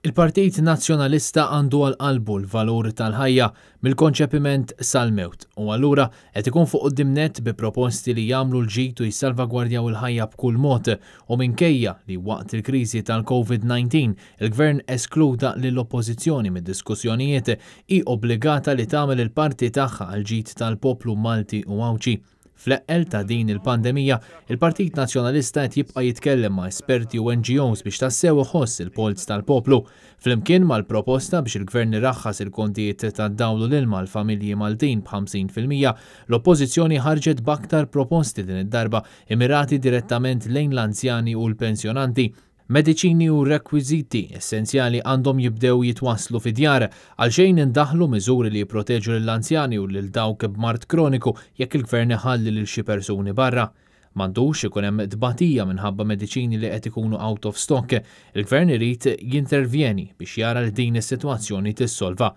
Il-Partit Nazzjonalista għandu għal qalbu l-valur tal-ħajja mill-konċepiment sal-mewt u allura qed ikun fuq quddiem nett bi proposti li jagħmlu l-ġid u jissalvagwardjaw il-ħajja b'kull mod u minkejja li waqt il-kriżi tal-Covid-19 il-Gvern eskluda lill-Oppożizzjoni mid-diskussjonijiet, hi obbligata li tagħmel il-parti tagħha għall-ġid tal-poplu Malti u Għawdxi. Fl-eqqel ta' din il-pandemija, il-Partit Nazzjonalista qed jibqa' jitkellem ma' esperti u NGOs biex tassew iħoss il-polz tal-poplu. Flimkien mal-proposta biex il-Gvern iraħħas il-kontijiet tad-dawl u l-ilma għall-familji Maltin b'50%, l-Oppożizzjoni ħarġet b'aktar proposti din id-darba immirati direttament lejn l-anzjani u l-pensjonanti. Mediċini u rekwiżiti essenzjali għandhom jibdew jitwasslu fid-djar. Għalxejn indaħħlu miżuri li jipproteġu lill-anzjani u lil dawk b'mard kroniku jekk il-Gvern iħalli lil xi persuni barra. M'għandux ikun hemm tbatija minħabba mediċini li qed ikunu out of stock. Il-Gvern irid jintervjeni biex jara li din is-sitwazzjoni tissolva.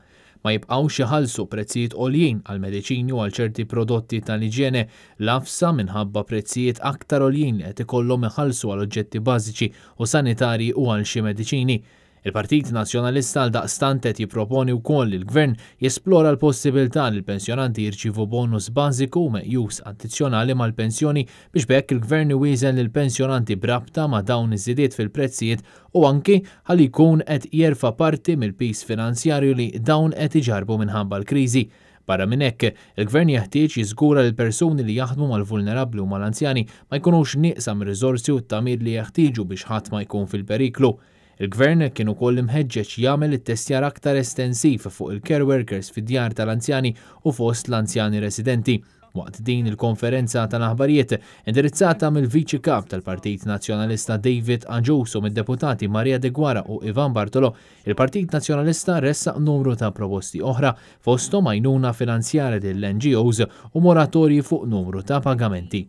Ma jibqgħux iħallsu prezzijiet għoljin għall-mediċini u għal ċerti prodotti tal-iġjene, l-għafsa minħabba prezzijiet aktar għoljin li qed ikollhom iħallsu għal oġġetti bażiċi u sanitarji u għal xi mediċini. Il-Partit Nazzjonalista għaldaqstant qed jipproponi wkoll li l-Gvern jesplora l-possibilità li l-pensjonanti jirċievu bonus bażiku u meqjus addizzjonali mal-pensjoni biex b'hekk il-Gvern iwieżen lill-pensjonanti b'rabta ma' dawn iż-żidiet fil-prezzijiet u anki ħalli jkun qed jerfa' parti mill-piż finanzjarju li dawn qed iġarrbu minħabba l-kriżi. Barra minn hekk, il-Gvern jeħtieġ jiżgura li l-persuni li jaħdmu mal-vulnerabbli u mal-anzjani ma jkunux nieqsa mir-riżorsi u t-tagħmir li jeħtieġu biex ħadd ma jkun fil-periklu. Il-Gvern kien ukoll imħeġġeġ jagħmel ittestjar aktar estensiv fuq il-care workers fid-djar tal-anzjani u fost l-anzjani residenti. Waqt din il-konferenza tal-aħbarijiet, indirizzata mill-Viċi Kap tal-Partit Nazzjonalista David Agius u mid-Deputati Maria Deguara u Ivan Bartolo, il-Partit Nazzjonalista ressaq numru ta' proposti oħra, fosthom għajnuna finanzjarja lill-NGOs u moratorji fuq numru ta' pagamenti.